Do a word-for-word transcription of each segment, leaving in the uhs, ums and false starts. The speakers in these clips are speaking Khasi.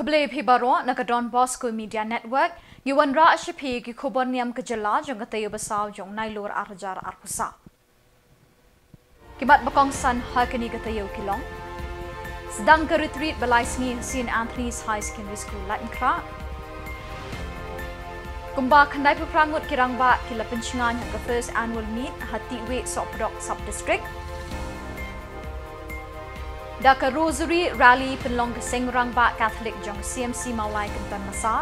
Khublei phi baroh na ka Don Bosco Media Network. Ngi wanrah sha phi ki khubor niam ka jylla jong ka taïew ba saw jong u Nailur ar hajar arphew saw. Ki mat ba kongsan ha kane ka taïew ki long: sdang ka retreat ba lai sngi ha Saint Anthony's High Secondary School, Laitumkhrah. Kumba khyndaiphew phra ngut ki rangbah ki la pynshngaiñ ha ka first annual meet ha Tiweh Sohpdok Sub District. Da ka Rosary Rally pynlong ka seng rangbah Catholic jong C M C Mawlai Kynton Massar.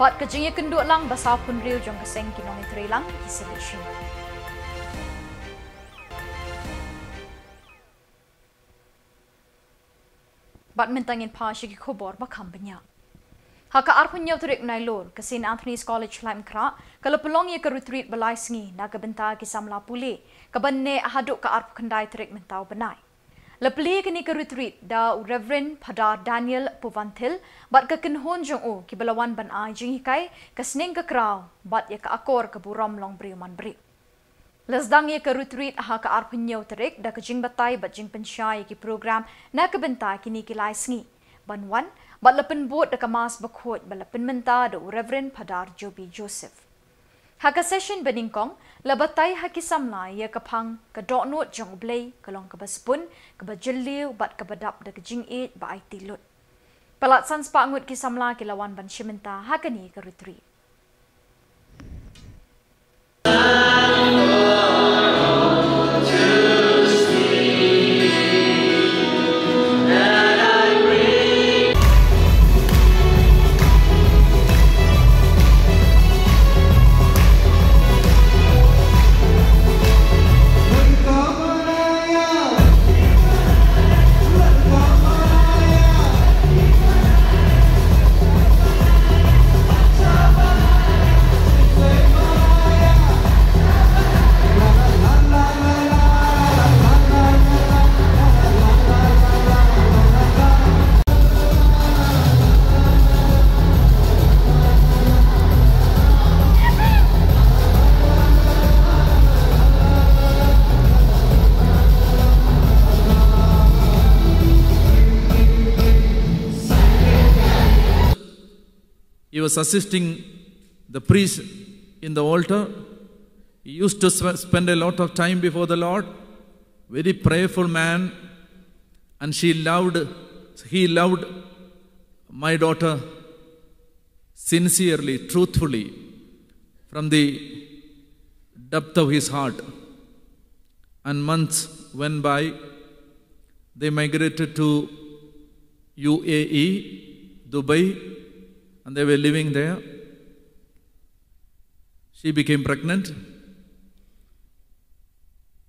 Bad ka jingïakynduh lang ba sawphew hynriew jong ka seng ki nongïatreilang ki sa leit sha. Bad mynta ngin phai sha ki khubor ba kham bniah. Ha ka arphew hynñiew tarik Nailur, ka Saint Anthony's College Laitumkhrah ka la pynlong ïa ka retreat ba lai sngi na ka bynta ki samla pule, kaban neh haduh ka arphew khyndai tarik mynta u bnai. La plie kane ka retreat da u Reverend Phadar Daniel Puvanthil bad ka kynhun jong u, kiba la wan ban ai jinghikai, ka sneng ka kraw bad ïa ka akor ka burom longbriew manbriew. La sdang ïa ka retreat ha ka arphew hynñiew tarik da ka jingbatai bad jingpynshai ïa ki program na ka bynta kine ki lai sngi ban wan, bad la pynbud da ka Mass bakhuid ba la pynmynta da u Reverend Phadar Joby Joseph. Ha ka session banyngkong, la batai ha ki samla ïa ka phang ka dohnud jong U Blei ka long kaba sbun, kaba jylliew bad kaba dap da ka jingïeit ba aiti lut. Palat san spah ngut ki samla ki la wan ban shim bynta ha kane ka retreat. He was assisting the priest in the altar. He used to sp- spend a lot of time before the Lord. Very prayerful man. And she loved, he loved my daughter sincerely, truthfully, from the depth of his heart. And months went by. They migrated to U A E, Dubai, and they were living there. She became pregnant.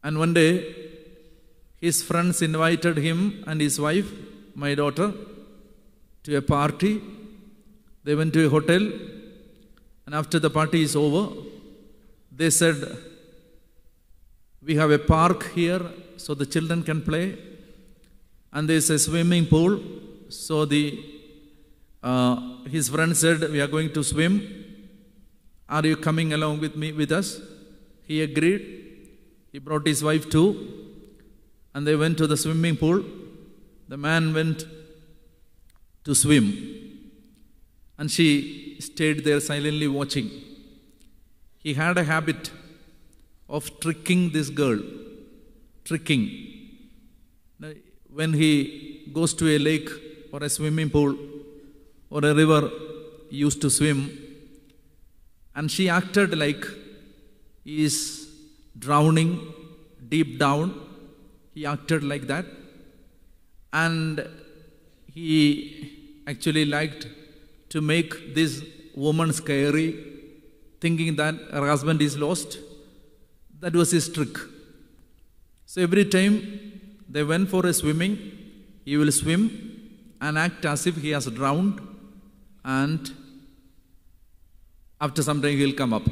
And one day, his friends invited him and his wife, my daughter, to a party. They went to a hotel, and after the party is over, they said, "We have a park here so the children can play, and there's a swimming pool." So the uh, his friend said, "We are going to swim. Are you coming along with me, with us?" He agreed. He brought his wife too, and they went to the swimming pool. The man went to swim, and she stayed there silently watching. He had a habit of tricking this girl, tricking. Now, when he goes to a lake or a swimming pool or a river, he used to swim, and she acted like he is drowning deep down. He acted like that, and he actually liked to make this woman scary, thinking that her husband is lost. That was his trick. So every time they went for a swimming, he will swim and act as if he has drowned, and after some time he'll come up.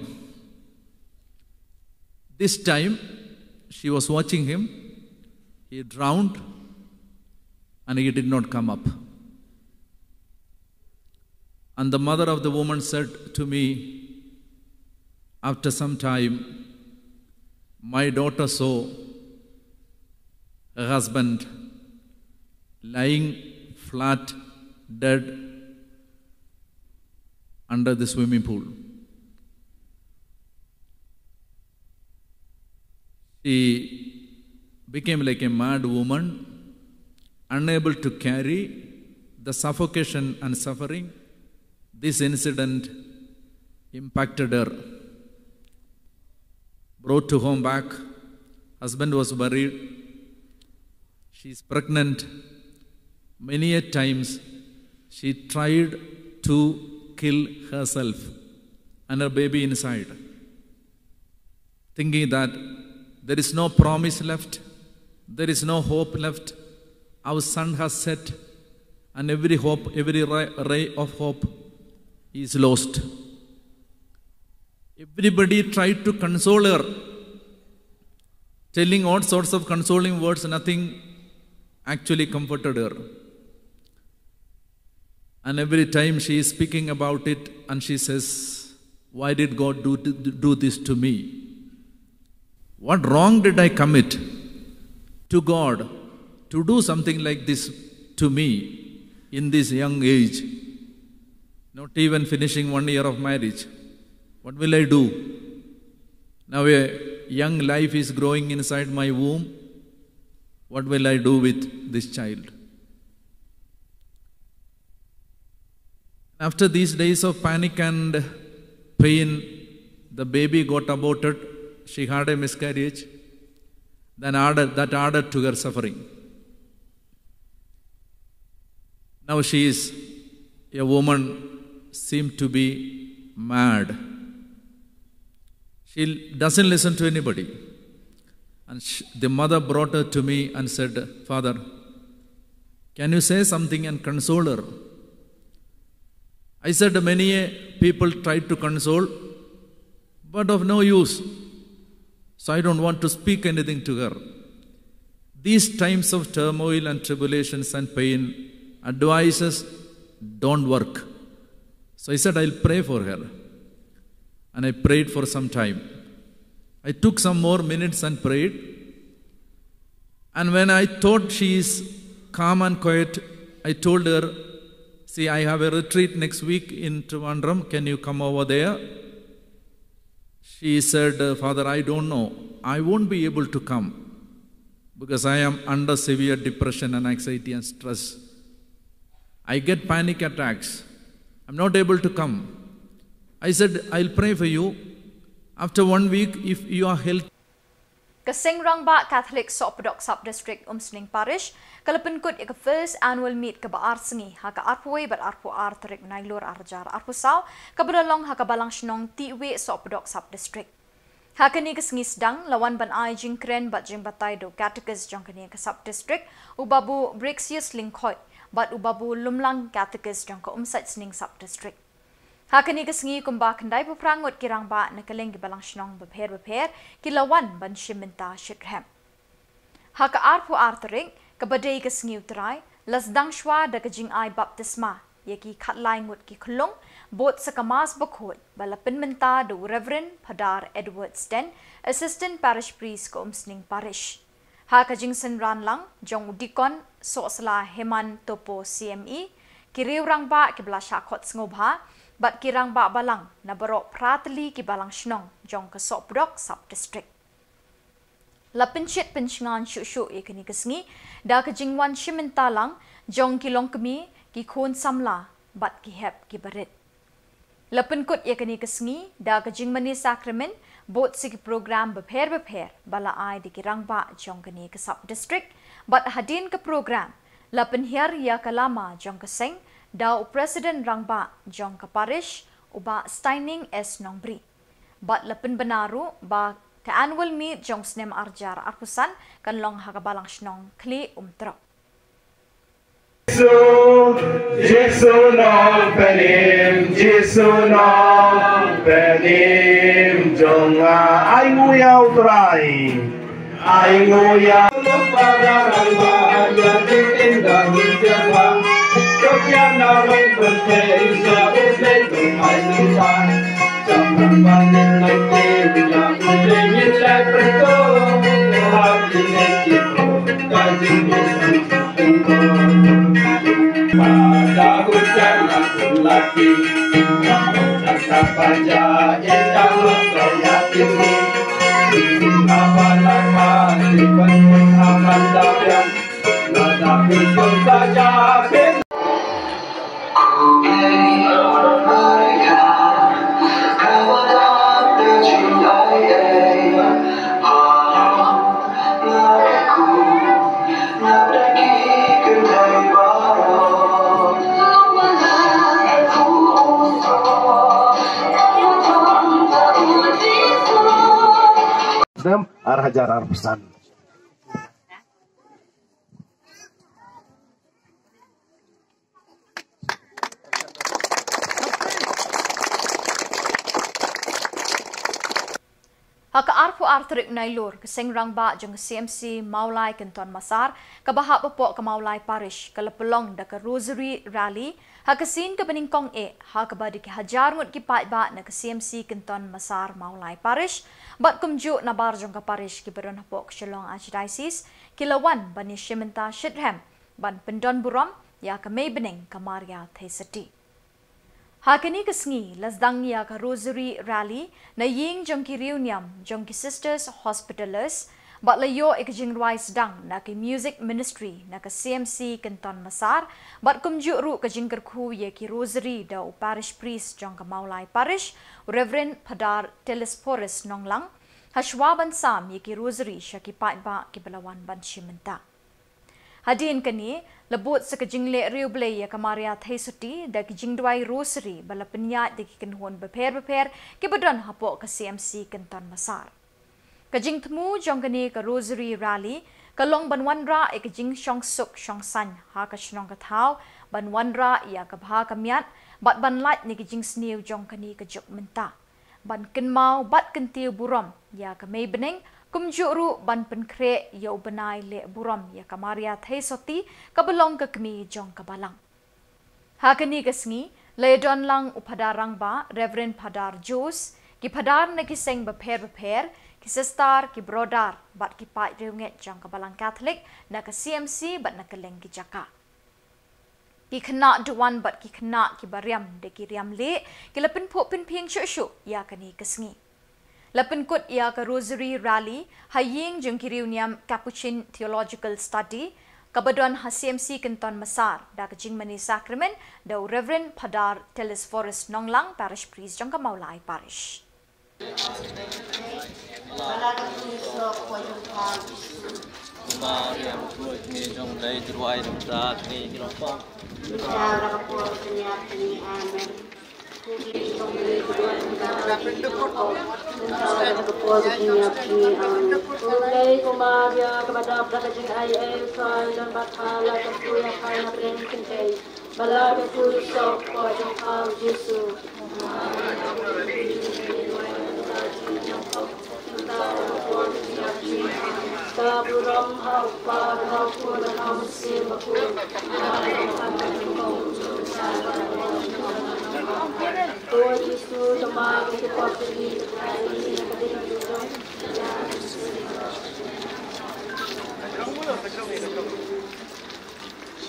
This time, she was watching him. He drowned and he did not come up. And the mother of the woman said to me, after some time, "My daughter saw her husband lying flat dead under the swimming pool. She became like a mad woman, unable to carry the suffocation and suffering this incident impacted her. Brought to home back, husband was buried. She's pregnant. Many a times she tried to kill herself and her baby inside, thinking that there is no promise left, there is no hope left. Our sun has set, and every hope, every ray, ray of hope is lost. Everybody tried to console her, telling all sorts of consoling words, nothing actually comforted her. And every time she is speaking about it, and she says, "Why did God do, do this to me? What wrong did I commit to God to do something like this to me in this young age? Not even finishing one year of marriage. What will I do? Now a young life is growing inside my womb. What will I do with this child?" After these days of panic and pain, the baby got aborted. She had a miscarriage. Then added, that added to her suffering. Now she is a woman, seemed to be mad. She doesn't listen to anybody. And sh- the mother brought her to me and said, "Father, can you say something and console her?" I said, "Many a people tried to console, but of no use. So I don't want to speak anything to her." These times of turmoil and tribulations and pain, advices don't work. So I said, "I'll pray for her." And I prayed for some time. I took some more minutes and prayed. And when I thought she is calm and quiet, I told her, "See, I have a retreat next week in Trivandrum. Can you come over there?" She said, "Uh, Father, I don't know. I won't be able to come because I am under severe depression and anxiety and stress. I get panic attacks. I'm not able to come." I said, "I'll pray for you. After one week, if you are healthy." Ka Seng Rangbah Catholic Sohpdok Sub District Umsning Parish ka la pynkut ïa ka first annual meet kaba ar sngi ha ka arphew wei bad arphew ar tarik Nailur arhajar arphew saw, kaba la long ha ka Balang Shnong Tihweh Sohpdok Sub District. Ha kane ka sngi sdang la wan ban ai jingkren bad jingbatai da u Catechist jong kane ka Sub District, u Babu Brixius Lyngkhoi, bad u Babu Lumlang, Catechist jong ka Umsait Sning Sub District. Ha kane ka sngi kumba khyndai phew phra ngut ki rangbah na kylleng ki balang shnong bapher bapher ki la wan ban shim bynta shitrhem. Ha ka arphew ar tarik, kaba dei ka sngi U Trai, la sdang shwa da ka jingai baptisma ïa ki khatlai ngut ki khyllung, bud sa ka Mass Bakhuid ba la pynmynta da u Reverend Phadar Edward Sten, Assistant Parish Priest ka Umsning Parish. Ha ka jingsynran lang jong u Deacon Sohsla Heman Topo C M E, ki riew rangbah kiba la shah khot sngewbha bad ki rangbah balang na baroh phra tylli ki balang shnong jong ka Sohpdok Sub District. La pynshit pynshngaiñ shuh shuh ïa kane ka sngi da ka jingwan shim bynta lang jong ki longkmie, ki khun samla bad ki hep ki barit. La pynkut ïa kane ka sngi da ka jingmane sakramen, bud sa ki program bapher bapher ba la ai da ki rangbah jong kane ka Sub District, bad hadien ka program la pynhiar ïa ka lama jong ka seng da u President Rangbah jong ka Parish, u Bah Steining S Nongbri. Bad la pynbna ruh ba ka annual meet jong snem arhajar arphew san kan long ha ka balang shnong Khlieh Umtrop. Jisu, Jisu Nongpynim, Jisu Nongpynim jong nga, ai nguh ïa U Trai, ai nguh ïa Dem ar hajar arphew san. Ha ka arphew ar tarik Nailur, ka seng rangbah jong ka C M C Mawlai Kynton Massar, kaba hap hapoh ka Mawlai Parish, ka la pynlong da ka Rosary Rally, ha ka sien kaba nyngkong eh, ha kaba da ki hajar ngut ki paidbah na ka C M C Kynton Massar Mawlai Parish, bad kumjuh nabar jong ka parish kiba don hapoh ka Shillong Archdiocese, ki la wan ban ïashim bynta shitrhem, ban pyndon burom ïa ka Mei Bneng ka Maria Theisotti. Ha kane ka sngi la sdang ïa ka Rosary Rally na ïing jong ki riewniam jong ki Sisters Hospitallers, bad la ïoh ïa ka jingrwai sdang na ki Music Ministry na ka C M C Kynton Massar, bad kumjuh ruh ka jingkyrkhu ïa ki Rosary da u Parish Priest jong ka Mawlai Parish, u Reverend Phadar Telesphorus Nonglang, hashwa ban sam ïa ki Rosary sha ki paidbah kiba la wan ban shim bynta. Hadien kane, la bud sa ka jingleh riewblei ïa ka Maria Theisotti da ki jingduwai Rosary ba la pynïaid da ki kynhun bapher bapher kiba don hapoh ka C M C Kynton Massar. Ka jingthmu jong kane ka Rosary Rally ka long ban wanrah ïa ka jingshongsuk shongsaiñ ha ka shnong ka thaw, ban wanrah ïa ka bha ka miat, bad ban lait na ka jingsniew jong kane ka juk mynta, ban kynmaw bad kyntiew burom ïa ka Mei Bneng, kumjuh ruh ban pynkhreh ïa u bnai leh burom ïa ka Maria Theisotti, kaba long ka kmie jong ka Balang. Ha kane ka sngi, la ïadon lang u Phadar Rangbah, Reverend Phadar Jose, ki phadar na ki seng bapher bapher, ki sister, ki brother, bad ki paid riewngeit jong ka Balang Katholik na ka C M C bad na kylleng ki jaka. Ki khynnah duwan bad ki khynnah kiba riam da ki riam lieh, ki la pynphuh pynphieng shuh shuh ïa kane ka sngi. La pynkut ïa ka Rosary Rally ha ïing jong ki riewniam Capuchin Theological Study, kaba don ha C M C Kynton Massar, da ka jingmane sakramen da u Reverend Phadar Telesphorus Nonglang, Parish Priest jong ka Mawlai Parish.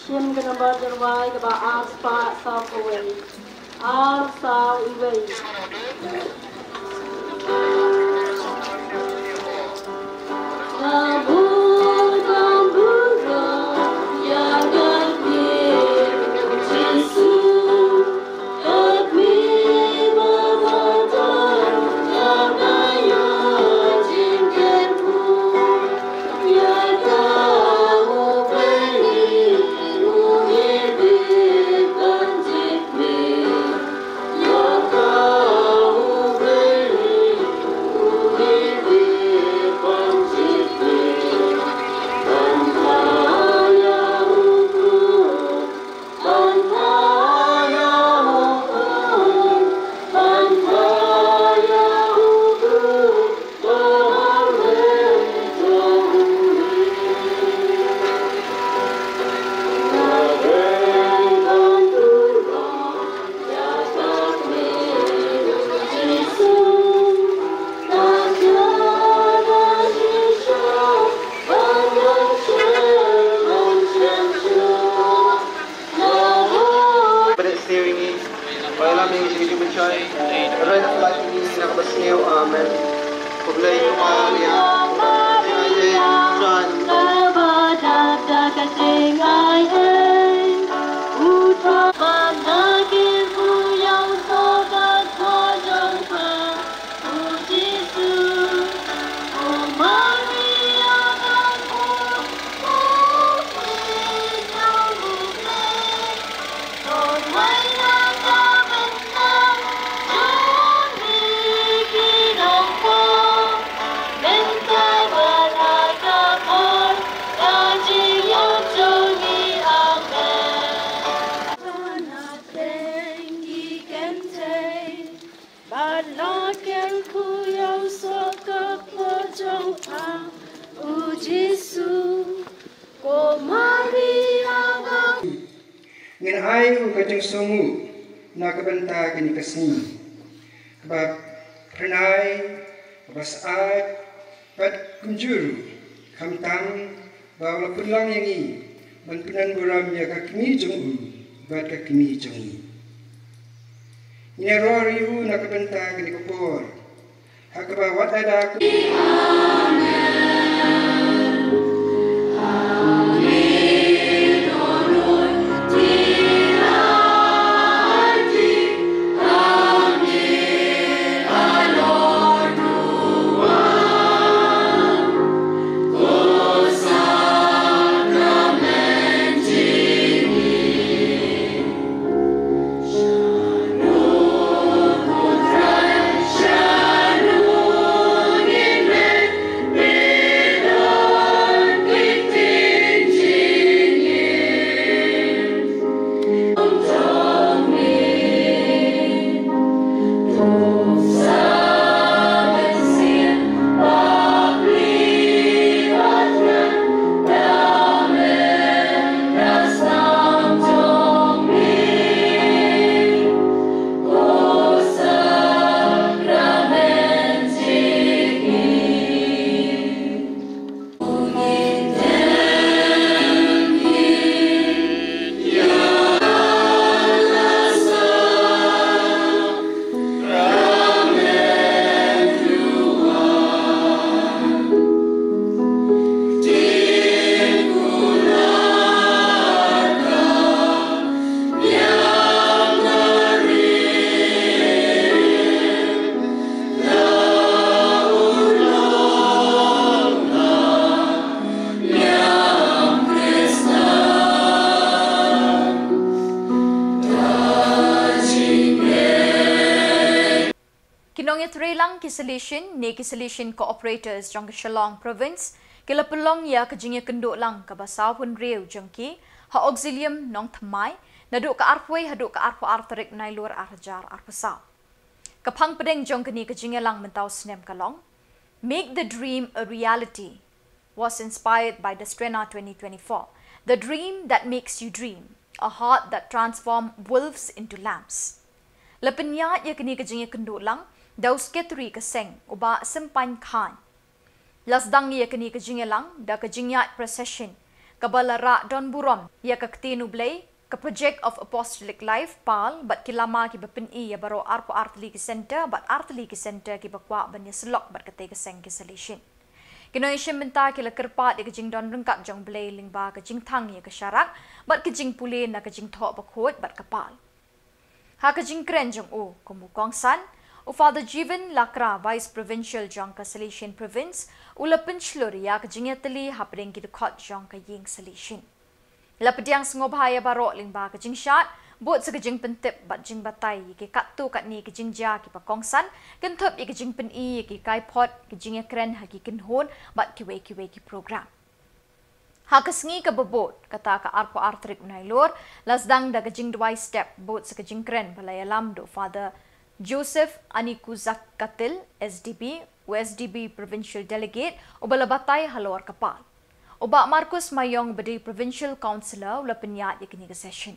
Shim ka nambar jingrwai kaba ar spah saw kawei. Ar saw iwei. Ngin ai u ka jingsngew na ka bynta kane ka sngi kaba phyrnai, kaba syaid bad kumjuh, khamtam ba u la pynlong ïa ngi ban pyndonkam burom ïa ka kmie jong u bad ka kmie jong ngi. Ngin ïaroh ïa u na ka bynta kane ka por ha kaba wat la da ku. Ki nongïatreilang ki Salesian ne ki Salesian Cooperators jong ka Shillong Province ki la pynlong ïa ka jingïakynduh lang kaba saw hynriew jong ki ha Auxilium Nongthymmai naduh ka arphew haduh ka arphew ar tarik Nailur ar hajar arphew saw. Ka phang pdeng jong kane ka jingïalang mynta u snem ka long Make the Dream a Reality, was inspired by the Strena twenty twenty-four, the dream that makes you dream, a heart that transforms wolves into lambs. La pynïaid ïa kane ka jingïakynduh lang da u Secretary ka seng, u Bah Sympaiñ Chyne. La sdang ïa kane ka jingïalang da ka jingïaid procession kaba la rah don burom ïa ka Ktien U Blei, ka Project of Apostolic Life, PAL, bad ki lama kiba pyni ïa baroh arphew ar tylli ki centre bad ar tylli ki centre kiba kwah ban ïasyllok bad katei ka seng ki Salesian. Ki nongïashim bynta ki la kyrpad ïa ka jingdon ryngkat jong U Blei lyngba ka jingthang ïa ka sharak bad ka jingpule na ka Jingthoh Bakhuid bad ka PAL. Ha ka jingkren jong u kum u kongsan, u Father Jiven Lakra, Vice Provincial jong ka Salesian Province, u la pynshlur ïa ka jingïatylli hapdeng ki dkhot jong ka ïing Salesian. La pdiang sngewbha ïa baroh lyngba ka jingshad, bud sa ka jingpyntip bad jingbatai ïa ki katto katne ki jingjia kiba kongsan, kynthup ïa ka jingpyni ïa ki kaiphod, ki jingïakren ha ki kynhun bad kiwei kiwei ki program. Ha ka sngi kaba bud, kata ka arphew ar tarik Nailur, la sdang da ka jingduwai step, bud sa ka jingkren ba la ïalam da u Father Joseph Anikuzakkatil, S D B, u S D B Provincial Delegate, uba la batai halor ka PAL. U Bah Marcus Mayong, uba dei Provincial Councillor, u la pynïaid ïa kane ka session.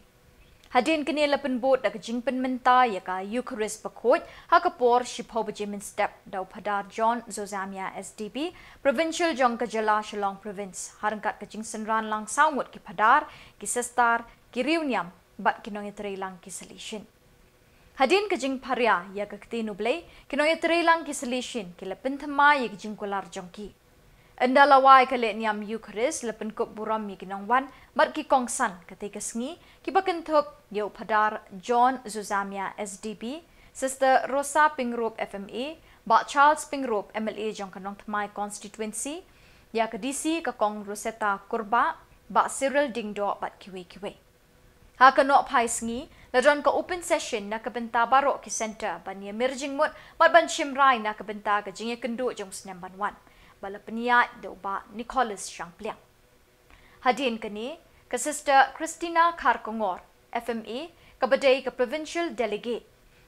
Hadien kane la pynbud da ka jingpynmynta ïa ka Eucharist Bakhuid ha ka por shiphew baje mynstep da u Phadar John Zozamia, S D B, Provincial jong ka jylla Shillong Province, ha ryngkat ka jingsynran lang saw ngut ki phadar, ki sister, ki riewniam bad ki nongïatreilang ki Salesian. Hadien ka jingpharia ïa ka Ktien U Blei, ki nongïatreilang ki Salesian ki la pynthymmai ïa ki jingkular jong ki. Ynda la wai ka lehniam Eucharist, la pynkup burom ïa ki nongwan bad ki kongsan. Katei ka sngi kiba kynthup ïa u Phadar John Zuzamia, S D B, Sister Rosa Pyngrope, F M A, Bah Charles Pyngrope, M L A jong ka Nongthymmai Constituency, ïa ka D C ka Kong Rosetta Kurbah, Bah Cyril Diengdoh bad kiwei kiwei. Ha ka nohphai sngi la don ka open session na ka bynta baroh ki centre ban ïamir jingmut bad ban shim rai na ka bynta ka jingïakynduh jong u snem ban wan, ba la pynïaid da u Bah Nicholas Shangpliang. Hadien kane, ka Sister Christina Kharkongor, F M A, kaba dei ka Provincial Delegate,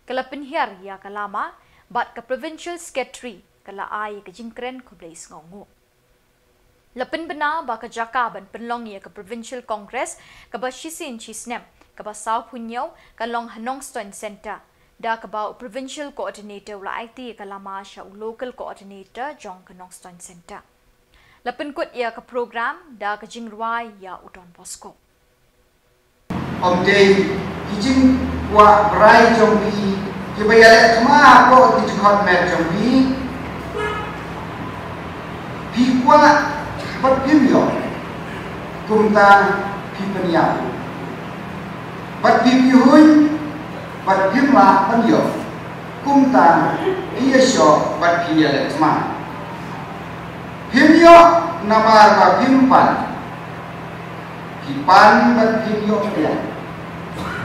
ka la pynhiar ïa ka lama, bad ka Provincial Secretary ka la ai ïa ka jingkren khublei sngewnguh. La pynbna ba ka jaka ban pynlong ïa ka Provincial Congress kaba shisien shi snem, kaba sawphew hynñiew, kan long ha Nongstoiñ Centre, da kaba u Provincial Coordinator u la aiti ïa ka lama sha u Local Coordinator jong ka Nongstoiñ Centre. La pynkut ïa ka program da ka jingrwai ïa u Don Bosco. Ym dei ki jingkwah brai jong phi kiba ïaleh thma hapoh ki jingkhot met jong phi. Phi kwah bad phim ïoh, kumta phi pynïap. Bad phi pyrshah bad phim lah ban ïoh, kumta phi ïashoh bad phi ïaleh thma. Phim ïoh namar ba phim pan. Phi pan bad phin ïoh pdiang,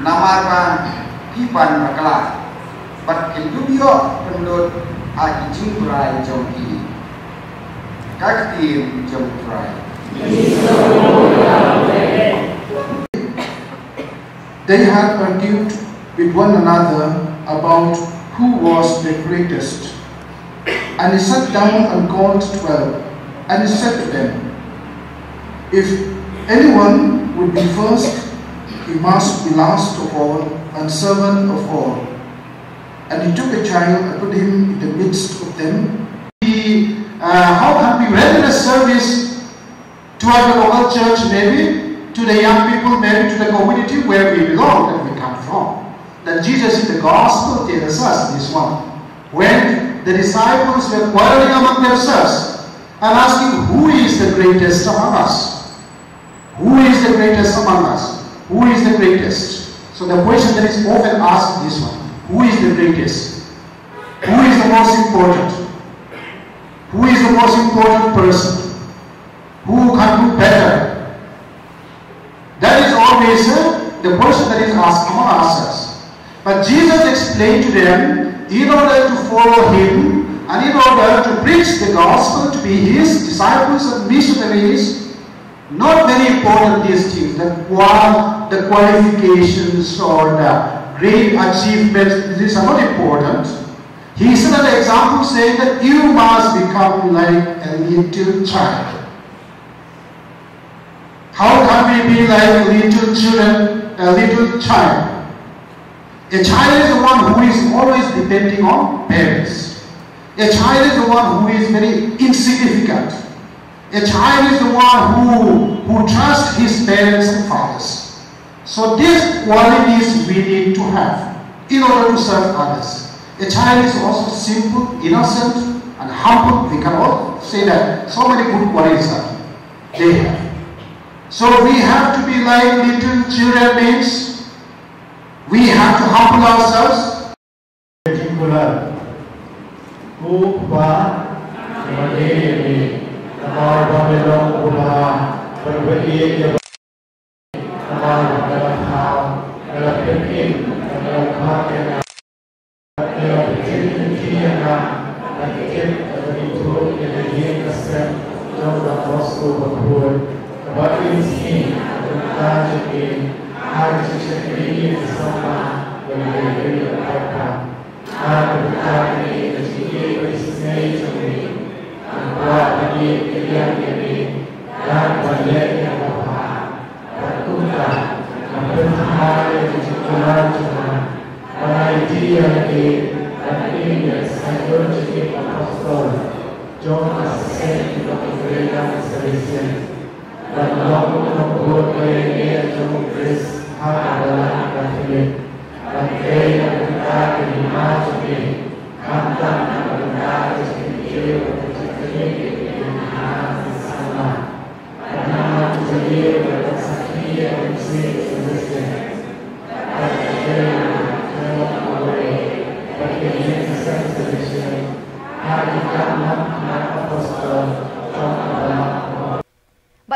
namar ba phi pan bakla, bad phin dup ïoh pynlut ha ki jingbrai jong phi. Ka ktien jong U Trai. They had argued with one another about who was the greatest. And he sat down and called twelve, and he said to them, "If anyone would be first, he must be last of all and servant of all." And he took a child and put him in the midst of them. He, uh, how can we render a service to our local church, maybe to the young people, maybe to the community where we belong, that we come from? Then Jesus in the gospel tells us this one. When the disciples were quarreling among themselves and asking, "Who is the greatest among us? Who is the greatest among us? Who is the greatest?" So the question that is often asked is this one. Who is the greatest? Who is the most important? Who is the most important person? Who can do better? That is always, uh, the question that is asked among ourselves. But Jesus explained to them, in order to follow him and in order to preach the gospel, to be his disciples and missionaries, not very important these things, the, qua- the qualifications or the great achievements, these are not important. He set an example saying that you must become like a little child. How can we be like little children, a little child? A child is the one who is always depending on parents. A child is the one who is very insignificant. A child is the one who, who trusts his parents and fathers. So these qualities we need to have in order to serve others. A child is also simple, innocent, and humble. We can all say that. So many good qualities that they have. So we have to be like little children means we have to humble ourselves. Particular. Ko Kpa, ba dei ïa me, namar ba me long uba bha, bad ba ïeit ïa baroh, namar ba me la thaw, me la pynim, me la phah ïa nga, me la pyntip lynti ïa nga, bad tip bad ithuh ïa ka ïing ka sem jong u Don Bosco bakhuid. Kaba im sngi na ka bynta jong me, ha ka jingshakri ïa ka samla, ïa ka ïing ka sem. Na ka bynta kane ka jingïeit ba isynei jong me, ngan kwah ban ïeit pdiang ïa me, ngan ban leh ïa kaba bha. Bad kumta, ngan pynthymmai ïa ka jingkular jong nga, ba ngan ïa ïeit ïa lade, ban im ïa ka saiñdur jingim apostol jong ka Saint John of Salesian. Ban long u nongbud ba ïeit jong U Khrist ha ka balang Katholik. Ban trei na ka bynta ka hima jong me, khamtam na ka bynta ka jingkyrkhu bad ka jingkyrkhu.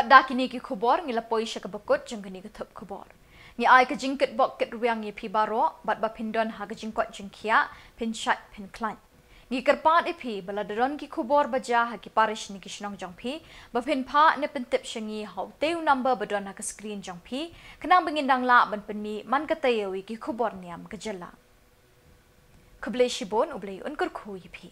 Da kine ki khubor ngi la poi sha kaba kut jong kane ka thup khubor. Ngi ai ka jingkitbok kitrwiang ïa phi baroh, bad ba phin don ha ka jingkoit jingkhiah, phin shait phin khlaiñ. Ngi kyrpad ïa phi ba lada don ki khubor ba jia ha ki parish ne ki shnong jong phi, ba phin phah ne pyntip sha ngi ha utei u number ba don ha ka screen jong phi, khnang ba ngin dang lah ban pynmih man ka taïew ïa ki khubor niam ka jylla. Khublei shibun, U Blei un kyrkhu ïa phi.